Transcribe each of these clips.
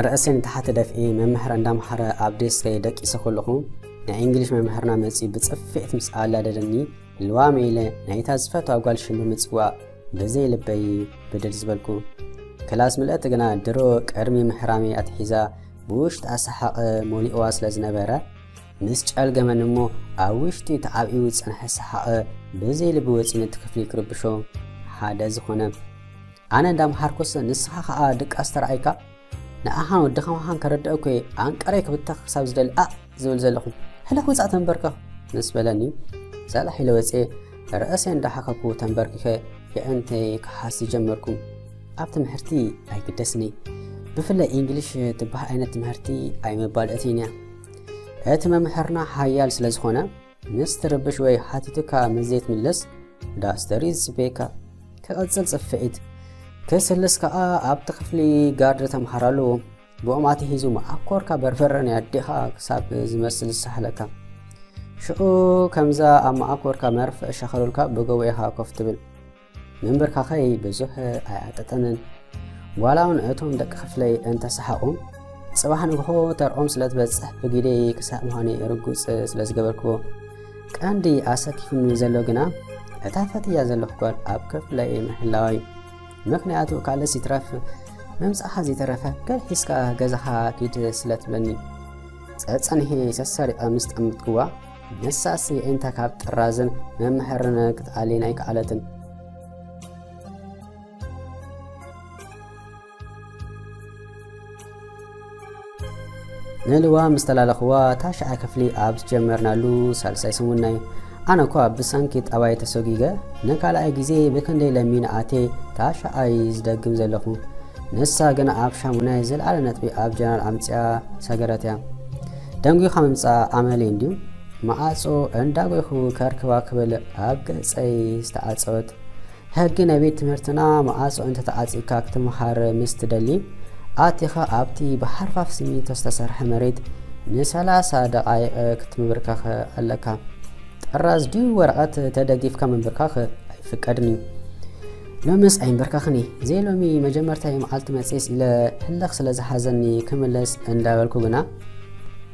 ርእሰይ ንታሕቲ ደፍኤ መምህር እንዳምሓረ ኣብ ዴስከይ ደቂሰ ከለኹ፣ ናይ እንግሊሽ መምህርና መጺኡ ብጽፍዒት ምስ ኣላደደኒ፣ ልዋመ ኢለ ናይታ ዝፈትዋ ጓል ሽም ብምጽዋዕ ብዘይ ልበይ ብድድ ዝበልኩ። ክላስ ምልእቲ ግና ድሮ ቅድሚ ምሕራመይ ኣትሒዛ ብውሽጣ ሰሓቕ መሊእዋ ስለ ዝነበረ፣ ምስ ጨልገመኒ እሞ ኣብ ውሽጢ ተዓብዩ ዝጸንሐ ሰሓቕ ብዘይ ልቢ ወጺኡ ነቲ ክፍሊ ክርብሾ ሓደ ዝኾነ። ኣነ እንዳምሃርኩስ ንስኻ ኸኣ ድቃስ ተራእይካ፣ ንኣኻን ወድኻ ምዃን ከረድኦ እኮ እየ፣ ኣንቀረይ ክብተኽ ክሳብ ዝደሊ ኣእ ዝብል ዘለኹ። ሕለኽ ውጻእ ተንበርከኽ ምስ በለኒ፣ ሰላሕ ኢለ ወጽኤ ርእሰይ እንዳሓከኩ ተንበርኪኸ የዕንተይ ክሓሲ ጀመርኩ። ኣብ ትምህርቲ ኣይግደስኒ። ብፍላይ እንግሊሽ ትበሃል ዓይነት ትምህርቲ ኣይመባልእትን እያ። እቲ መምህርና ሓያል ስለ ዝኾነ፣ ምስ ትርብሽ ወይ ሓቲቱካ ምስ ዘይትምልስ ዳስተር እዩ ዝጽበየካ። ክቕጽል ጽፍዒት። ክስልስ ከኣ ኣብቲ ክፍሊ ጋርድ ተምሃሮ ኣለዎ። ብኦም ኣትሒዙ መኣኮርካ በርበረ ናይ ኣዴኻ ክሳብ ዝመስል ዝሳሕለካ። ሽዑ ከምዛ ኣብ መኣኮርካ መርፍእ ሸኸሉልካ ብጎቦ ኢኻ ኮፍ ትብል። ምንብርካኸይ ብዙሕ ኣይኣጠጠንን። ዋላ እውን እቶም ደቂ ክፍለይ እንተሰሓቑ፣ ጽባሕ ንግሆ ተርኦም ስለ ትበጽሕ ብግደይ ክሳእ ምዃነይ ርጉጽ ስለ ዝገበርክዎ። ቀንዲ ኣሰኪፉኒ ዘሎ ግና እታ ፈትያ ዘለኹ ጓል ኣብ ክፍለይ ምሕላዋ እዩ። ምኽንያቱ ካልእስ ይትረፍ፣ ምምጻእኻ ዘይተረፈ ገለ ሒዝካ ገዛኻ ኪድ ስለ ትብለኒ። ጸጸኒሐ ሰሰሪቐ ምስ ጠመትክዋ፣ ንሳስ የዒንታ ካብ ጥራዝን መምሃርን ክትኣልየኒ ኣይከኣለትን። ንልዋ ምስ ተላለኽዋ፣ ታሽዓይ ክፍሊ ኣብ ዝጀመርናሉ ሳልሳይ ሰሙንና እዩ። ኣነ እኳ ብሰንኪ ጠባይ ተሰጒገ፣ ንካልኣይ ግዜ ብክንደይ ለሚነ ኣትየ ታሽዓይ ዝደግም ዘለኹ። ንሳ ግና ኣብ ሻሙናይ ዝለዓለ ነጥቢ ኣብ ጀነራል ኣምጺኣ ሰገረት እያ። ደንጒኻ ምምጻእ ኣመለይ እንድዩ። መዓጾ እንዳጎይኹ ከርክባ ክብል ኣብ ገጸይ ዝተዓጸወት። ሕጊ ናይ ቤት ትምህርትና መዓጾ እንተተዓጺካ ክትመሃር ምስ ትደሊ፣ ኣቲኻ ኣብቲ ብሓርፋፍ ሲሚንቶ ዝተሰርሐ መሬት ንሰላሳ ደቓይቕ ክትምብርከኽ ኣለካ። ጥራዝ ድዩ ወረቐት ተደጊፍካ ምንብርካኽ ኣይፍቀድን እዩ። ሎምስ ኣይንበርካኽን እየ። ዘይሎሚ መጀመርታይ መዓልቲ መጽኤስ ኢለ ህልኽ ስለ ዝሓዘኒ ክምለስ እንዳበልኩ ግና፣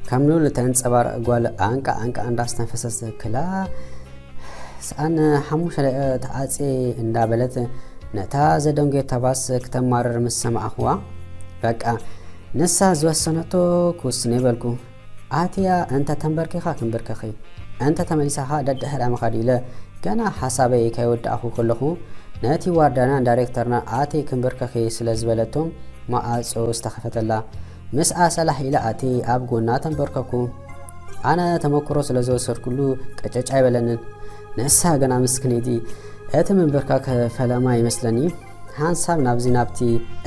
ከም ሉል ተንጸባርቕ ጓል ኣንቃ ኣንቃ እንዳስተንፈሰት ክላ ሰኣን ሓሙሽተ ደቂቕ ተዓጽየ እንዳበለት ነታ ዘደንጎየታ ባስ ክተማርር ምስ ሰማዕኽዋ፣ በቃ ንሳ ዝወሰነቶ ክውስን እየ በልኩ። ኣትያ እንተ ተንበርኪኻ ክንብርከኺ፣ እንተ ተመሊሳኻ ደድሕርያ ምኻድ ኢለ ገና ሓሳበይ ከይወዳእኹ ከለኹ፣ ነቲ ዋርዳናን ዳይሬክተርናን ኣትየ ክንብርከኺ ስለ ዝበለቶም መዓጾ ዝተኸፈተላ። ምስኣ ሰላሕ ኢለ ኣትየ ኣብ ጎና ተንበርከኩ። ኣነ ተመክሮ ስለ ዝወሰድኩሉ ቅጭጭ ኣይበለንን። ንሳ ግና ምስክነይቲ እቲ ምንብርካኽ ፈለማ ይመስለኒ። ሓንሳብ ናብዚ ናብቲ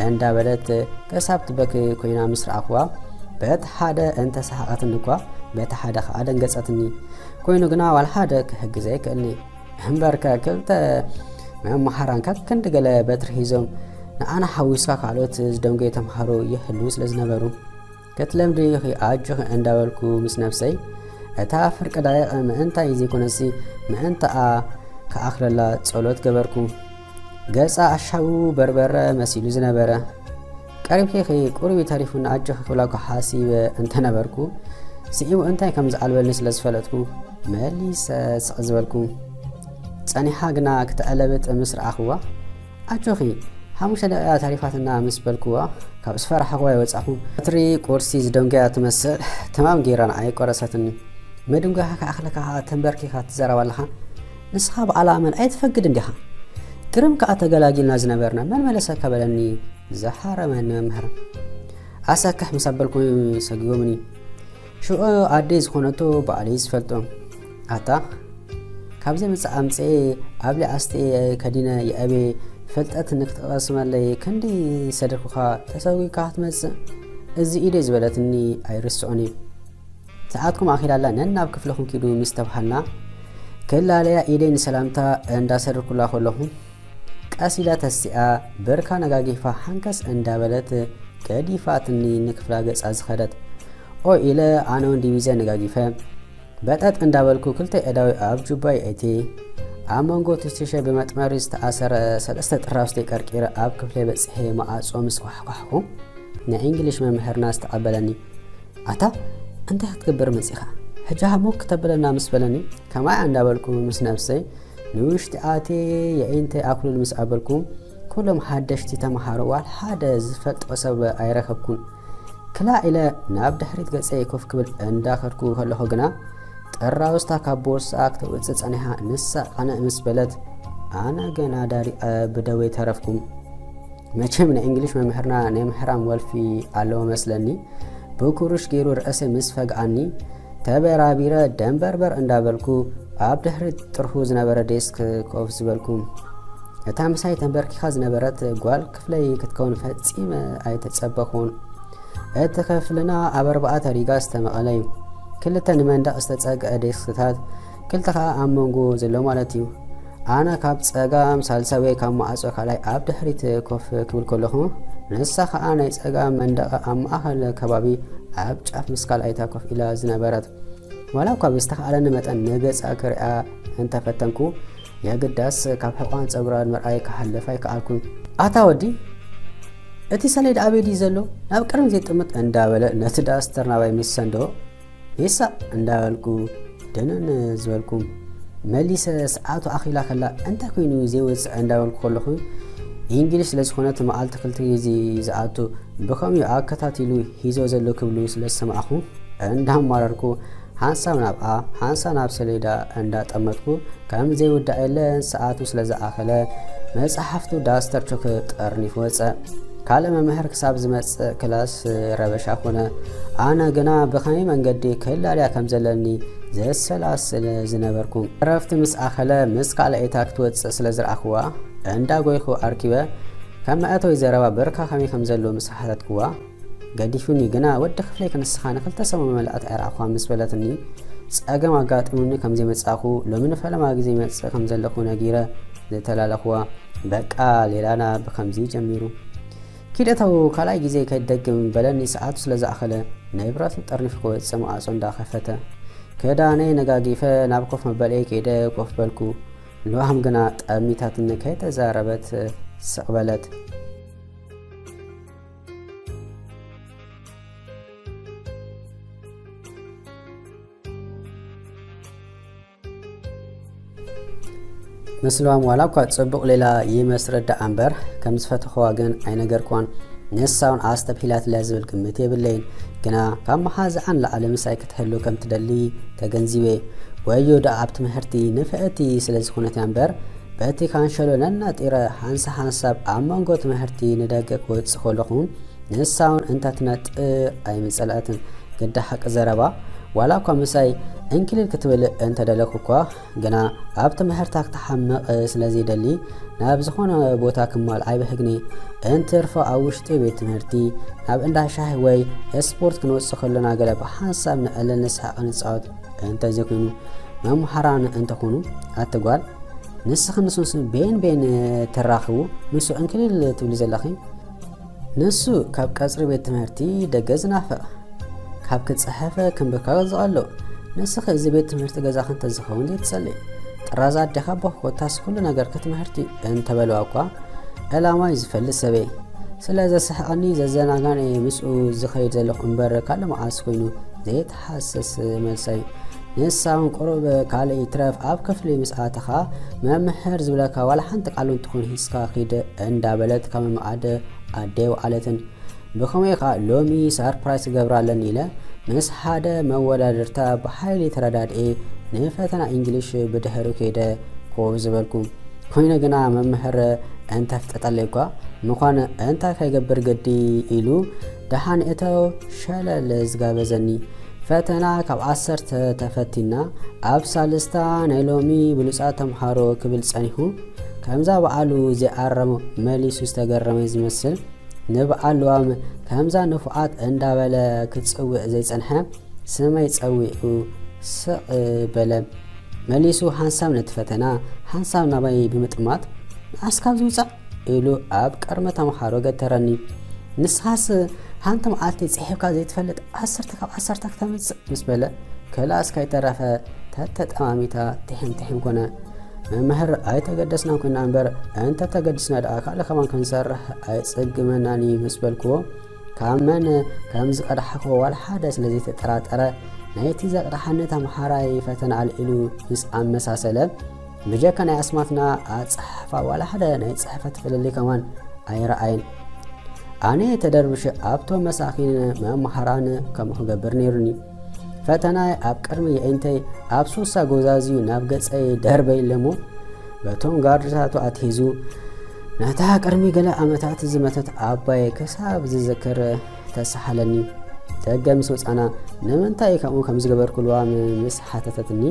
እንዳበለት ክሳብ ትበኪ ኮይና ምስ ረኣኽዋ፣ በቲ ሓደ እንተሰሓቐትኒ እኳ፣ በቲ ሓደ ኸኣ ደንገጸትኒ። ኮይኑ ግና ዋላ ሓደ ክሕግዘ ኣይክእልኒ። እምበርከ ክልተ መምሃራን ከክንዲ ገለ በትሪ ሒዞም ንኣና ሓዊስካ ካልኦት ዝደንጎዩ ተምሃሮ ይህልዉ ስለ ዝነበሩ፣ ክትለምዲ ኢኺ ኣጆኺ እንዳበልኩ ምስ ነብሰይ፣ እታ ፍርቂ ደቂቕ ምእንታይ ዘይኮነሲ ምእንታኣ ክኣኽለላ ጸሎት ገበርኩ። ገጻ ኣሻቡ በርበረ መሲሉ ዝነበረ። ቀሪብኪ ኢኺ ቁሩብ እዩ ተሪፉኒ ኣጆኺ ክብላ እኳ ሓሲበ እንተነበርኩ፣ ስዒቡ እንታይ ከም ዝዓልበልኒ ስለ ዝፈለጥኩ መሊሰ ስቕ ዝበልኩ። ጸኒሓ ግና ክትዕለብጥ ምስ ረኣኽዋ፣ ኣጆኺ፣ ሓሙሽተ ደቂቓ ተሪፋትና ምስ በልክዋ፣ ካብ ዝፈራሕኽዋ ይወጻኹ። በትሪ ቁርሲ ዝደንጎያ ትመስል፣ ተማም ጌራ ንዓይ ቆረሰትኒ። ምድንጓኻ ክኣኽለካ ከኣ ተንበርኪኻ ትዛረብ ኣለኻ። ንስኻ በዓል ኣመል ኣይትፈግድን ዲኻ? ግርም ከኣ ተገላጊልና ዝነበርና መን መለሰካ በለኒ ዝሃረመኒ መምህር። ኣሰክሕ ምስ ኣበልኩ ሰጊቦምኒ። ሽዑ ኣደይ ዝኾነቶ ባዕለይ ዝፈልጦ። ኣታ፣ ካብ ዘይምጻእ ኣምጽኤ ኣብሊ ኣስጥኤ ከዲነ የእቤ ፍልጠት ንክትቐስመለይ ክንዲ ሰደድኩኻ ተሰጒግካ ክትመጽእ እዚ ኢደይ ዝበለትኒ ኣይርስዖን እዩ። ሰዓትኩም ኣኺላ ኣላ ነናብ ክፍልኹም ኪዱ ምስ ተባሃልና ክላለያ ኢደይ ንሰላምታ እንዳሰደድኩላ ከለኹ ቀስ ኢላ ተሲኣ ብርካ ነጋጊፋ ሓንከስ እንዳበለት ገዲፋትኒ ንክፍላ ገጻ ዝኸደት። ኦይ ኢለ ኣነ እውን ዲቪዘ ነጋጊፈ በጠጥ እንዳበልኩ ክልተ ኣእዳወይ ኣብ ጁባይ ኣእትየ ኣብ መንጎ ቱስቲሸ ብመጥመሪ ዝተኣሰረ ሰለስተ ጥራውስተይ ቀርቂረ ኣብ ክፍለይ በጺሐ መዓጾ ምስ ኳሕኳሕኩ ናይ እንግሊሽ መምህርና ዝተቐበለኒ። ኣታ እንታይ ክትገብር መጺኻ? ሕጂ ሃሞ ክተብለና ምስ በለኒ፣ ከማይ እንዳበልኩ ምስ ነብሰይ ንውሽጢ ኣትየ የዒንተይ ኣኩሉል ምስ ኣበልኩ፣ ኩሎም ሓደሽቲ ተምሃሮ ዋላ ሓደ ዝፈልጦ ሰብ ኣይረኸብኩን። ክላ ኢለ ናብ ድሕሪት ገጸይ ኮፍ ክብል እንዳኸድኩ ከለኹ ግና፣ ጥራውዝታ ካብ ቦርሳኣ ክተውጽእ ጸኒሓ፣ ንሳ ቐንእ ምስ በለት፣ ኣነ ገና ዳሪቐ ብደዌ ተረፍኩ። መቸም ናይ እንግሊሽ መምህርና ናይ ምሕራም ወልፊ ኣለዎ መስለኒ። ብኩሩሽ ገይሩ ርእሰይ ምስ ፈግኣኒ፣ ተበራቢረ ደንበርበር እንዳበልኩ ኣብ ድሕሪት ጥርሑ ዝነበረ ዴስክ ኮፍ ዝበልኩ። እታ ምሳይ ተንበርኪኻ ዝነበረት ጓል ክፍለይ ክትከውን ፈጺመ ኣይተጸበኹን። እቲ ክፍልና ኣብ ኣርባዕተ ሪጋ ዝተመቐለ እዩ። ክልተ ንመንደቕ ዝተጸግዐ ዴስክታት፣ ክልተ ኸኣ ኣብ መንጎ ዘሎ ማለት እዩ። ኣነ ካብ ጸጋም ሳልሳይ ወይ ካብ ማዕጾ ካልኣይ ኣብ ድሕሪት ኮፍ ክብል ከለኹ፣ ንሳ ኸኣ ናይ ጸጋም መንደቕ ኣብ ማእከል ከባቢ ኣብ ጫፍ ምስ ካልኣይታ ኮፍ ኢላ ዝነበረት። ዋላ እኳ ብዝተኻእለኒ መጠን ንገጻ ክሪኣ እንተፈተንኩ፣ የግዳስ ካብ ሕቋን ጸጉራ ምርኣይ ክሓልፍ ኣይከኣልኩን። ኣታ ወዲ፣ እቲ ሰሌዳ ኣበይ ድዩ ዘሎ? ናብ ቅድሚ ዘይጥምት እንዳበለ ነቲ ዳስተር ናባይ ምስ ሰንዶ፣ ሂሳ እንዳበልኩ ደነን ዝበልኩ መሊሰ። ሰዓቱ ኣኺላ ከላ እንታይ ኮይኑ ዘይወጽእ እንዳበልኩ ከለኹ፣ እንግሊሽ ስለ ዝኾነ እቲ መዓልቲ ክልተ ግዜ ዝኣቱ ብኸምኡ ኣከታቲሉ ሂዞ ዘሎ ክብሉ ስለ ዝሰማዕኹ እንዳማረርኩ ሓንሳብ ናብኣ ሓንሳብ ናብ ሰሌዳ እንዳጠመትኩ ከም ዘይውዳእ የለን ሰዓቱ ስለ ዝኣኸለ መጽሓፍቱ ዳስተር ቾክ ጠርኒፉ ወጸ። ካልእ መምህር ክሳብ ዝመጽእ ክላስ ረበሻ ኮነ። ኣነ ግና ብኸመይ መንገዲ ክላልያ ከም ዘለኒ ዘሰላስል ዝነበርኩ። ዕረፍቲ ምስ ኣኸለ ምስ ካልኣይታ ክትወጽእ ስለ ዝረኣኽዋ እንዳጎይኹ ኣርኪበ ካብ መእተዊ ዘረባ ብርካ ከመይ ከም ዘሎ ምስ ሓተትክዋ፣ ገዲፉኒ ግና ወዲ ክፍለይ ክንስኻ ንክልተ ሰሙን መመልኣት ኣይረኣኽዋ ምስ በለትኒ፣ ጸገም ኣጋጢሙኒ ከም ዘይመጻእኩ ሎሚ ንፈለማ ግዜ ይመጽእ ከም ዘለኹ ነጊረ ዝተላለኽዋ። በቃ ሌላና ብኸምዚ ጀሚሩ። ኪድ እተው ካልኣይ ግዜ ከይደግም በለኒ ሰዓቱ ስለ ዝኣኸለ ንብረቱ ጠርኒፉ ክወጽእ መዓጾ እንዳኸፈተ ክዳነይ ነጋጊፈ ናብ ኮፍ መበልኤ ከይደ ኮፍ በልኩ። ልዋም ግና ጠሚታትኒ ከይተዛረበት ስቕ በለት። ምስልዋም ዋላ እኳ ጽቡቕ ሌላ ይመስረዳ እምበር ከም ዝፈተኽዋ ግን ኣይነገርክዋን። ንሳ እውን ኣስተብሂላትለያ ዝብል ግምት የብለይን። ግና ካብ መሓዝኣ ንላዕሊ ምሳይ ክትህሉ ከም ትደሊ ተገንዚበ። ወዮ ደኣ ኣብ ትምህርቲ ንፍዕቲ ስለ ዝኾነት እያ እምበር በቲ ካንሸሎ ነናጢረ ሓንሳ ሓንሳብ ኣብ መንጎ ትምህርቲ ንደገ ክወጽእ ከለኹ ንሳ እውን እንተ ትነጥር ኣይምጸልአትን። ግዳ ሓቂ ዘረባ ዋላ እኳ ምሳይ እንክልል ክትብል እንተደለኹ እኳ ግና ኣብ ትምህርታ ክትሓምቕ ስለ ዘይደሊ ናብ ዝኾነ ቦታ ክማል ኣይብህግኒ። እንትርፎ ኣብ ውሽጢ ቤት ትምህርቲ ናብ እንዳ ሻሂ ወይ ስፖርት ክንወጽእ ከሎና ገለ ብሓንሳብ ንዕልል ንስሕቕ ንጻወት እንተዘይኮይኑ መምሃራን እንተኾኑ ኣቲ ጓል ንስኺ ንሱንስ ቤን ቤን ትራኽቡ ንሱ እንክልል ትብሊ ዘለኺ ንሱ ካብ ቀጽሪ ቤት ትምህርቲ ደገ ዝናፍቕ፣ ካብ ክጽሕፍ ክንብብካ ዝቐልእ፣ ንስኺ እዚ ቤት ትምህርቲ ገዛኺ እንተዝኸውን ዘይትጸልኢ፣ ጥራዝ ኣዴኻ ኣቦኺ ኮታስ ኩሉ ነገርኪ ትምህርቲ እንተበልዋ እኳ ዕላማይ ዝፈልጥ ሰበይ ስለ ዘስሕቐኒ ዘዘናጋኒ ምስኡ ዝኸይድ ዘለኹ እምበር ካልእ መዓስ ኮይኑ ዘይተሓስስ መልሰይ። ንሳ እውን ቁሩብ ካልእ ይትረፍ ኣብ ክፍሊ ምስ ኣተኻ መምህር ዝብለካ ዋላ ሓንቲ ቃል እውን ትኹን ሒዝካ ኪድ እንዳበለት ካብ መመኣደ ኣደይ ወዓለትን። ብኸመይ ኸኣ ሎሚ ሳርፕራይዝ ክገብራ ኣለኒ ኢለ ምስ ሓደ መወዳድርታ ብሓይሊ ተረዳድኤ ንፈተና ኢንግሊሽ ብድሕሪኡ ከይደ ኮፍ ዝበልኩ። ኮይኑ ግና መምህር እንተፍጠጠለይ እኳ ምዃነ እንታይ ከይገብር ግዲ ኢሉ ደሓን እተው ሸለል ዝጋበዘኒ። ፈተና ካብ ዓሰርተ ተፈቲና ኣብ ሳልስታ ናይ ሎሚ ብሉጻት ተምሃሮ ክብል ጸኒሑ ከምዛ በዓሉ ዘይኣረሞ መሊሱ ዝተገረመ ዝመስል ንበዓል ልዋም ከምዛ ንፉዓት እንዳበለ ክጽውዕ ዘይጸንሐ ስመይ ጸዊዑ ስቕ በለ። መሊሱ ሓንሳብ ነቲ ፈተና ሓንሳብ ናባይ ብምጥማት ንኣስ ካብ ዝውጻእ ኢሉ ኣብ ቅድሚ ተምሃሮ ገተረኒ። ንስኻስ ሓንቲ መዓልቲ ጽሒፍካ ዘይትፈልጥ ዓሰርተ ካብ ዓሰርተ ክተምጽእ ምስ በለ ክላስ ከይተረፈ ተተጠማሚታ ትሒም ትሒም ኮነ። መምህር ኣይተገደስናን ኮይና እምበር እንተ ተገዲስና ደኣ ካልእ ከማን ክንሰርሕ ኣይጽግመናን እዩ ምስ በልክዎ ካብ መን ከም ዝቐዳሕክዎ ዋላ ሓደ ስለ ዘይተጠራጠረ፣ ናይቲ ዘቕዳሓኒ ተምሃራይ ፈተና ኣልዒሉ ምስ ኣመሳሰለ፣ ብጀካ ናይ ኣስማትና ኣጸሓሕፋ ዋላ ሓደ ናይ ጽሕፈት ፍልልይ ከማን ኣይረኣየን። ኣነ ተደርብሸ ኣብቶም መሳኺን መምሃራን ከምኡ ክገብር ነይሩኒ። ፈተናይ ኣብ ቅድሚ የዒንተይ ኣብ ሱሳ ጎዛዝዩ ናብ ገጸይ ደርበይለሞ፣ በቶም ጋርድታቱ ኣትሒዙ፣ ነታ ቅድሚ ገለ ዓመታት ዝመተት ኣባይ ክሳብ ዝዝክር ተሰሓለኒ። ደገ ምስ ወጻና፣ ንምንታይ ከምኡ ከም ዝገበርኩልዋ ም-፣ ምስ ሓተተትኒ፣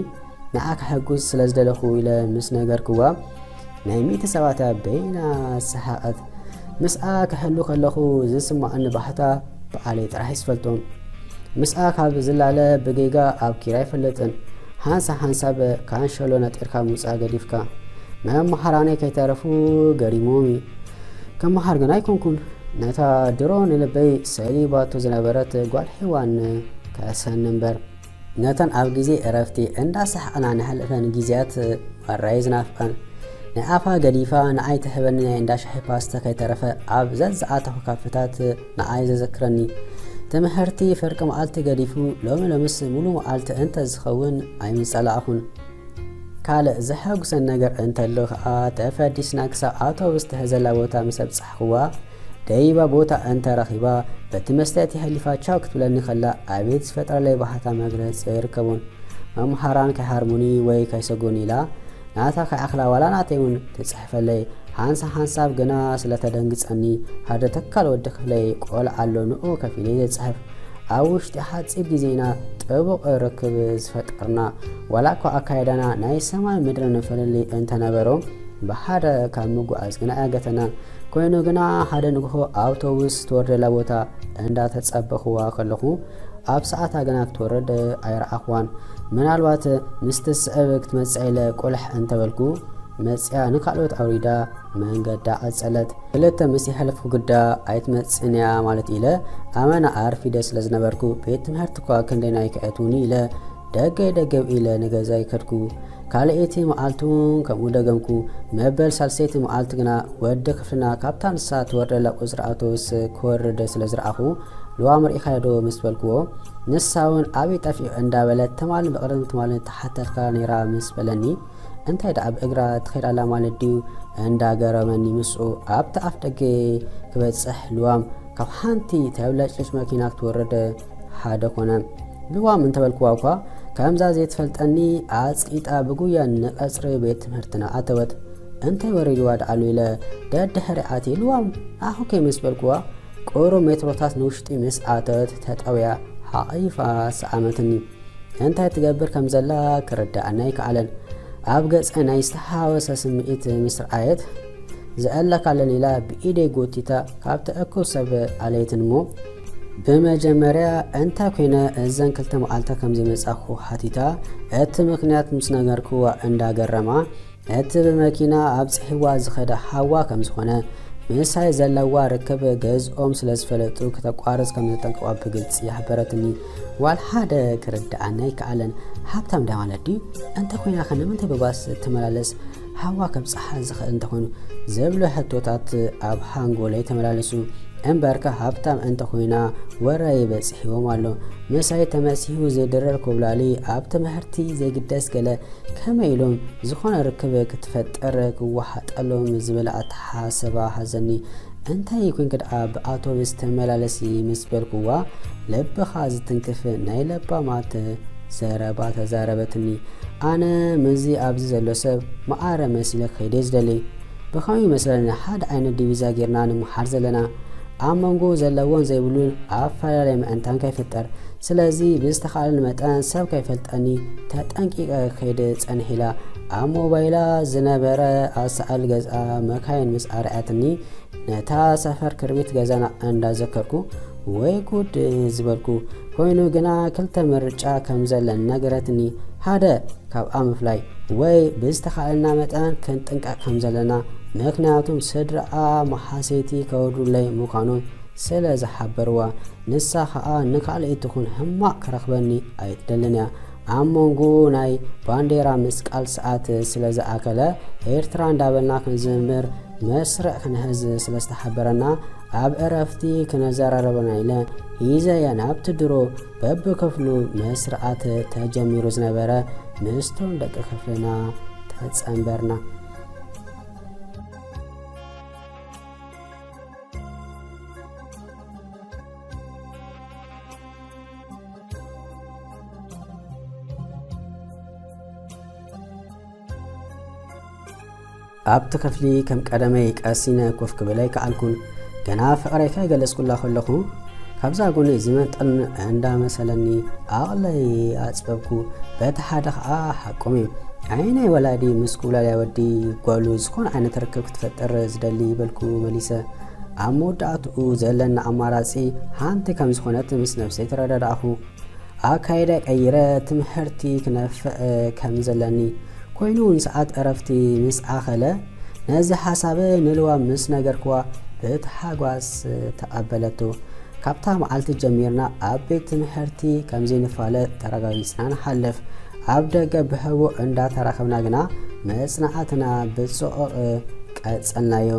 ንዓ ከሐጉስ ስለ ዝደለኹ ኢለ ምስ ነገርክዋ፣ ናይ ሚእቲ ሰባትያ በይና ሰሓቐት። ምስኣ ክሕሉ ከለኹ ዝስምዓኒ ባህታ ብዓለይ ጥራሕ ይዝፈልጦ። ምስኣ ካብ ዝላለ ብጌጋ ኣብኪራ ኣይፈልጥን። ሓንሳ ሓንሳብ ካንሸሎ ነጢርካ ምውጻእ ገዲፍካ። መምሃራነይ ከይተረፉ ገሪሞም እዩ። ክመሃር ግን ኣይኮንኩን። ነታ ድሮ ንልበይ ሰሊባቶ ዝነበረት ጓል ሄዋን ከሰኒ እምበር። ነተን ኣብ ግዜ እረፍቲ እንዳሰሓቕና ነሕልፈን ግዜያት ማራይ ዝናፍቐን። ንኣፋ ገዲፋ ንኣይ ትህበኒ ናይ እንዳ ሻሂ ፓስታ ከይተረፈ ኣብ ዘዝኣተኹ ካፈታት ንኣይ ዘዘክረኒ። ትምህርቲ ፍርቂ መዓልቲ ገዲፉ ሎሚ ሎምስ ሙሉ መዓልቲ እንተ ዝኸውን ኣይምጸላእኹን። ካልእ ዘሐጉሰን ነገር እንተሎ ከኣ ተፈዲስና ክሳብ ኣውቶቡስ ትሕዘላ ቦታ ምስ ኣብጻሕኽዋ ደይባ ቦታ እንተረኺባ በቲ መስትያት የሕሊፋ ቻው ክትብለኒ ከላ ኣቤት ዝፈጥረለይ ባህታ መግለጺ ኣይርከቦን። መምሃራን ከይሃርሙኒ ወይ ከይሰጎኒ ኢላ ናታ ከይኣኽላ ዋላ ናተይ እውን ትጽሕፈለይ። ሓንሳ ሓንሳብ ግና ስለ ተደንግጸኒ ሓደ ተካል ወዲ ክፍለይ ቆልዓ ኣሎ ንኡ ከፊለ ዘጽሕፍ። ኣብ ውሽጢ ሓጺር ግዜ ኢና ጥቡቕ ርክብ ዝፈጠርና። ዋላ እኳ ኣካይዳና ናይ ሰማይ ምድርን ፍልልይ እንተነበሮ ብሓደ ካብ ምጉዓዝ ግና ኣያገተናን። ኮይኑ ግና ሓደ ንግሆ ኣውቶቡስ ትወርደላ ቦታ እንዳተጸበኽዋ ከለኹ ኣብ ሰዓታ ግና ክትወርድ ኣይረኣኽዋን። ምናልባት ምስ ትስዕብ ክትመጽእ ኢለ ቁልሕ እንተበልኩ መጽያ ንካልኦት ኣውሪዳ መንገዳ ቀጸለት። ክልተ ምስ የሕለፍኩ ግዳ ኣይትመጽእን እያ ማለት ኢለ ኣመና ኣርፊደ ስለ ዝነበርኩ ቤት ትምህርቲ እኳ ክንደይ ናይ ክእትውኒ ኢለ ደገይ ደገብ ኢለ ንገዛይ ከድኩ። ካልኣይቲ መዓልቲ እውን ከምኡ ደገምኩ። መበል ሳልሰይቲ መዓልቲ ግና ወዲ ክፍልና ካብታ ንሳ ትወርደላ ቁጽሪ ኣውቶቡስ ክወርድ ስለ ዝረኣኹ፣ ልዋም ርኢኻዮ ዶ ምስ በልክዎ፣ ንሳ እውን ኣበይ ጠፊኡ እንዳበለት ትማሊ ብቕድሚ ትማሊ ትሓተልካ ነይራ ምስ በለኒ፣ እንታይ ደኣ ብእግራ ትኸይድ ኣላ ማለት ድዩ እንዳገረመኒ ምስኡ ኣብቲ ኣፍ ደገ ክበጽሕ ልዋም ካብ ሓንቲ ተብለጭልጭ መኪና ክትወርድ ሓደ ኮነ። ልዋም እንተበልክዋ እኳ ከምዛ ዘይትፈልጠኒ ኣጽቂጣ ብጉያ ንቐጽሪ ቤት ትምህርትና ኣተወት። እንታይ ወሪድዋ ደኣሉ ኢለ ደድሕሪ ኣትየ ልዋም ንዓኹ ከይ ምስ በልክዋ ቁሩብ ሜትሮታት ንውሽጢ ምስ ኣተወት ተጠውያ ሓቒፋ ሰኣመትኒ። እንታይ ትገብር ከም ዘላ ክርድኣኒ ኣይከኣለን። ኣብ ገጸ ናይ ዝተሓወሰ ስምዒት ምስ ረኣየት፣ ዝኣለካለን ኢላ ብኢደይ ጎቲታ ካብቲ እኩብ ሰብ ኣለየትኒ እሞ፣ ብመጀመርያ እንታይ ኮይነ እዘን ክልተ መዓልታት ከም ዘይመጻኹ ሓቲታ፣ እቲ ምኽንያት ምስ ነገርክዋ እንዳገረማ፣ እቲ ብመኪና ኣብጺሕዋ ዝኸደ ሓዋ ከም ዝኾነ፣ ምሳይ ዘለዋ ርክብ ገዝኦም ስለ ዝፈለጡ ክተቋርጽ ከም ዘጠንቀቋ ብግልጺ ሓበረትኒ። ዋላ ሓደ ክርድኣኒ ኣይከኣለን። ሃብታም ድያ ማለት ድዩ? እንተ ኮይና ከ ንምንታይ ብባስ ትመላለስ? ሓዋ ከብጽሓ ዝኽእል እንተኾይኑ? ዝብሉ ሕቶታት ኣብ ሓንጎለይ ተመላለሱ። እምበርከ ሃብታም እንተ ኮይና ወረይ በጺሕዎም ኣሎ። ምሳይ ተመሲሑ ዝድረር ኮብላሊ ኣብ ትምህርቲ ዘይግደስ ገለ ከመይ ኢሎም ዝኾነ ርክብ ክትፈጥር ክወሓጠሎም ዝብል ኣተሓሳስባ ሓዘኒ። እንታይ ኮይንኪ ደኣ ብኣውቶቡስ ትመላለሲ ምስ በልክዋ፣ ልብኻ ዝትንክፍ ናይ ለባማት ዘረባ ተዛረበትኒ። ኣነ ምስዚ ኣብዚ ዘሎ ሰብ መዓረ መሲለ ክኸይደ ዝደሊ። ብኸመይ ይመስለኒ ሓደ ዓይነት ዲቪዛ ጌርና ንምሓር ዘለና? ኣብ መንጎ ዘለዎን ዘይብሉን ኣፈላለየ ምእንታን ከይፍጠር። ስለዚ ብዝተኻእለኒ መጠን ሰብ ከይፈልጠኒ ተጠንቂቐ ክኸይድ ጸንሕ ኢላ ኣብ ሞባይላ ዝነበረ ኣሳእል ገዝኣ መካይን ምስ ኣርኣያትኒ ነታ ሰፈር ክርቢት ገዛና እንዳዘከርኩ ወይ ጉድ ዝበልኩ። ኮይኑ ግና ክልተ ምርጫ ከም ዘለን ነገረትኒ። ሓደ ካብኣ ምፍላይ ወይ ብዝተኻእለና መጠን ክንጥንቀቕ ከም ዘለና፣ ምኽንያቱም ስድራኣ መሓሰይቲ ከወርዱለይ ምዃኖም ስለ ዝሓበርዋ፣ ንሳ ኸኣ ንካልኣይቲ ትኹን ሕማቕ ክረኽበኒ ኣይትደልን እያ። ኣብ መንጎ ናይ ባንዴራ ምስቃል ሰዓት ስለ ዝኣከለ፣ ኤርትራ እንዳበልና ክንዝምር መስርዕ ክንሕዝ ስለ ዝተሓበረና፣ ኣብ ዕረፍቲ ክነዘራረበና ኢለ ሂዘያ ናብቲ ድሮ በብክፍሉ መስርዓት ተጀሚሩ ዝነበረ ምስቶም ደቂ ክፍልና ተጸንበርና። ኣብቲ ክፍሊ ከም ቀደመይ ቀሲነ ኮፍ ክብል ኣይከኣልኩን። ገና ፍቕረይ ከይገለጽኩላ ከለኹ፣ ካብዛ ጎነይ ዝመንጠልን እንዳመሰለኒ ኣቕለይ ኣጽበብኩ። በቲ ሓደ ኸኣ ሓቆም እዩ። ኣይ ናይ ወላዲ ምስ ኩብላልያ ወዲ ጓሉ ዝኾነ ዓይነት ርክብ ክትፈጥር ዝደሊ በልኩ መሊሰ። ኣብ መወዳእትኡ ዘለና ኣማራጺ ሓንቲ ከም ዝኾነት ምስ ነብሰይ ተረዳዳእኹ። ኣካይዳ ቀይረ ትምህርቲ ክነፍዕ ከም ዘለኒ ኮይኑ፣ ንሰዓት ዕረፍቲ ምስ ኣኸለ፣ ነዚ ሓሳብ ንልዋ ምስ ነገርክዋ፣ ብታሓጓስ ተቐበለቶ። ካብታ መዓልቲ ጀሚርና ኣብ ቤት ትምህርቲ ከም ዘይንፋለጥ ተረጋጊጽና ንሓልፍ። ኣብ ደገ ብህቡእ እንዳተራኸብና ግና መጽናዕትና ብጽዑቕ ቀጸልናዮ።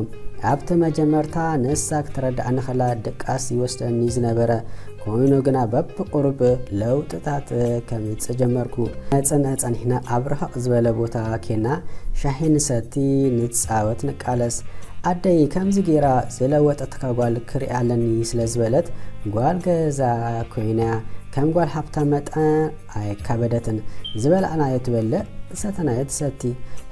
ኣብቲ መጀመርታ ንሳ ክትረድኣኒ ከላ ድቃስ ይወስደኒ ዝነበረ፣ ኮይኑ ግና በብቁሩብ ለውጥታት ከምጽእ ጀመርኩ። ነጸንዐ ጸኒሕና ኣብ ርሕቕ ዝበለ ቦታ ኬና ሻሂ ንሰቲ፣ ንጻወት፣ ንቃለስ። ኣደይ ከምዚ ጌራ ዝለወጠትካ ጓል ክሪኣ ኣለኒ ስለ ዝበለት ጓል ገዛ ኮይና ከም ጓል ሃብታም መጠን ኣይካበደትን። ዝበላዕናዮ ትበልዕ፣ ዝሰተናዮ ትሰቲ።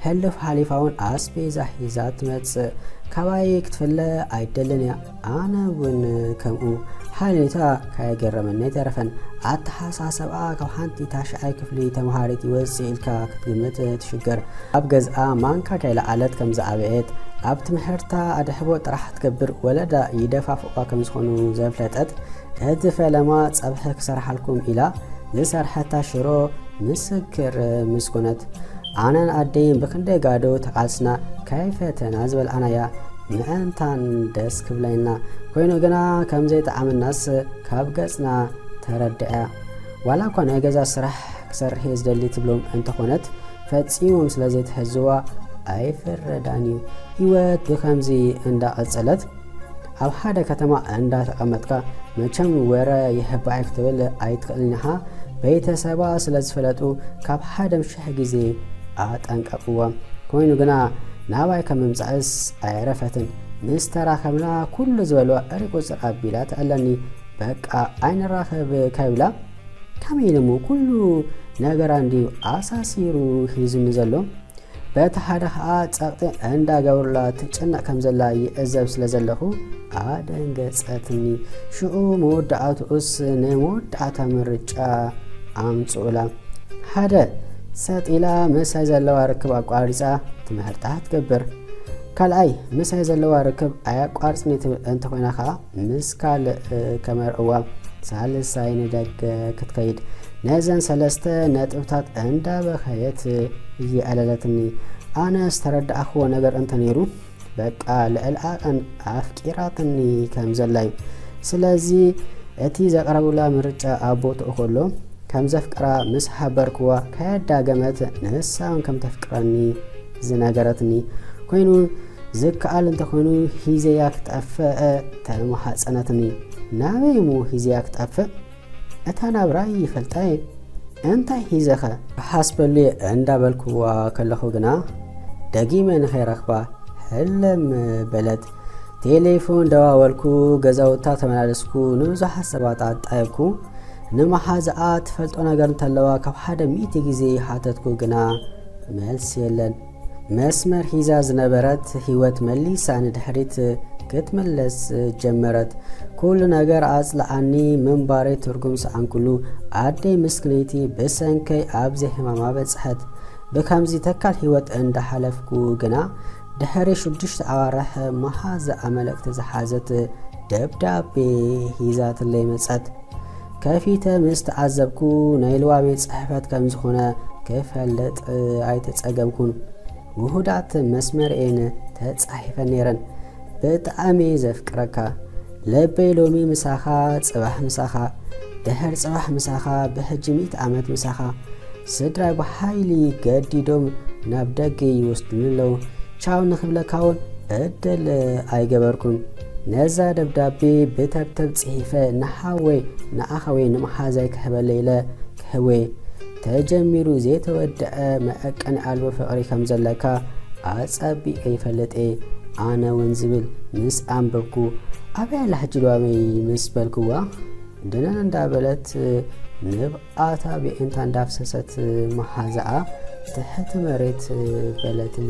ሕሉፍ ሓሊፋ እውን ኣስቤዛ ሒዛ ትመጽእ። ካባይ ክትፍለ ኣይደልን እያ። ኣነ እውን ከምኡ። ሓሊታ ካየገረመኒ ኣይተረፈን። ኣተሓሳሰብኣ ካብ ሓንቲ ታሽዓይ ክፍሊ ተምሃሪት ይወጽእ ኢልካ ክትግምት ትሽገር። ኣብ ገዝኣ ማንካ ከይለዓለት ከም ዝዓበየት፣ ኣብ ትምህርታ ኣድሕቦ ጥራሕ ትገብር፣ ወለዳ ይደፋፍቋ ከም ዝኾኑ ዘፍለጠት፣ እቲ ፈለማ ጸብሒ ክሰርሓልኩም ኢላ ዝሰርሐታ ሽሮ ምስክር ምስ ኮነት፣ ኣነን ኣደይን ብክንደይ ጋዶ ተቓልስና ከይፈተና ዝበልዓናያ ምእንታን ደስ ክብለና፣ ኮይኑ ግና ከም ዘይጠዓመናስ ካብ ገጽና ተረድዐ። ዋላ እኳ ናይ ገዛ ስራሕ ክሰርሕ እየ ዝደሊ ትብሎም እንተኾነት፣ ፈጺሞም ስለ ዘይትሕዝዋ ኣይፍረዳን እዩ። ህይወት ብኸምዚ እንዳቐጸለት፣ ኣብ ሓደ ከተማ እንዳተቐመጥካ መቸም ወረ ይህባይ ክትብል ኣይትኽእልን ኢኻ። ቤተሰባ ስለ ዝፈለጡ ካብ ሓደ ም ሽሕ ግዜ ኣጠንቀቕዋ። ኮይኑ ግና ናባይ ከም ምምጻእስ ኣየረፈትን። ምስ ተራኸብና ኩሉ ዝበልዋ እሪ ቁጽር ኣቢላ ትዕለኒ። በቃ ኣይንራኸብ ከይብላ ከመይ ኢሉ እሞ ኩሉ ነገራ እንድዩ ኣሳሲሩ ሒዙኒ ዘሎ? በቲ ሓደ ኸኣ ጸቕጢ እንዳገበሩላ ትጭነቕ ከም ዘላ ይዕዘብ ስለ ዘለኹ ኣደንገጸትኒ። ሽዑ መወዳእትኡስ ናይ መወዳእታ ምርጫ ኣምጽኡላ። ሓደ፣ ሰጥ ኢላ ምሳይ ዘለዋ ርክብ ኣቋሪጻ ትምህርታ ትገብር። ካልኣይ፣ ምሳይ ዘለዋ ርክብ ኣየቋርጽን እየ ትብል እንተኾይና ኸኣ ምስ ካልእ ከመርዕዋ፣ ሳልሳይ ንደገ ክትከይድ። ነዘን ሰለስተ ነጥብታት እንዳበኸየት እየዕለለትኒ። ኣነ ዝተረዳእኽዎ ነገር እንተነይሩ፣ በቃ ልዕሊ ዓቐን ኣፍቂራትኒ ከም ዘላ እዩ። ስለዚ እቲ ዘቕረቡላ ምርጫ ኣብ ቦትኡ ከሎ፣ ከም ዘፍቅራ ምስ ሓበርክዋ ከየዳገመት ንሳ እውን ከም ተፍቅረኒ ዝነገረትኒ ኮይኑ፣ ዝከኣል እንተኾይኑ ሂዘያ ክጠፍእ ተማሓጸነትኒ። ናበይ እሞ ሂዘያ ክጠፍእ? እታ ናብራይ ይፈልጣ እየ። እንታይ ሂዘኸ? ክሓስበሉ እየ እንዳበልክዋ ከለኹ ግና ደጊመ ንኸይረኽባ ሕልም በለት። ቴሌፎን ደዋወልኩ፣ ገዛውታ ተመላለስኩ፣ ንብዙሓት ሰባት ኣጣየብኩ። ንመሓዛኣ ትፈልጦ ነገር እንተለዋ ካብ ሓደ ሚእቲ ግዜ ሓተትኩ፣ ግና መልሲ የለን። መስመር ሒዛ ዝነበረት ህይወት መሊሳ ንድሕሪት ክትምለስ ጀመረት። ኩሉ ነገር ኣጽልኣኒ፣ ምንባረይ ትርጉም ሰኣንኩሉ። ኣደይ ምስክነይቲ ብሰንከይ ኣብዚ ሕማማ በጽሐት። ብከምዚ ተካል ህይወት እንዳሓለፍኩ ግና፣ ድሕሪ ሽዱሽተ ኣዋርሕ መሓዛኣ መልእኽቲ ዝሓዘት ደብዳቤ ሒዛትለይ መጸት። ከፊተ ምስ ተዓዘብኩ፣ ናይ ልዋ ቤት ጽሕፈት ከም ዝኾነ ክፈልጥ ኣይተጸገምኩን። ውሁዳት መስመር እየን ተጻሒፈን ነይረን። ብጣዕሚ ዘፍቅረካ፣ ልበይ ሎሚ ምሳኻ፣ ጽባሕ ምሳኻ፣ ድሕር ጽባሕ ምሳኻ፣ ብሕጂ ሚእቲ ዓመት ምሳኻ። ስድራይ ብሓይሊ ገዲዶም ናብ ደገ ይወስዱኒ ኣለዉ። ቻው ንኽብለካ እውን ዕድል ኣይገበርኩን። ነዛ ደብዳቤ ብተብተብ ጽሒፈ ንሓወይ ንኣኸወይ ንመሓዛይ ክህበለይ ኢለ ክህወ ተጀሚሩ ዘይተወድአ መዐቀኒ ኣልቦ ፍቕሪ ከም ዘለካ ኣጸቢቐ ይፈልጥ እየ ኣነ እውን ዝብል ምስ ኣንበብኩ ኣበይ ኣላ ሕጂ ልዋመይ ምስ በልክዋ ድነን እንዳበለት ንብኣታ ብኤንታ እንዳፍሰሰት መሓዛኣ ትሕቲ መሬት በለትኒ።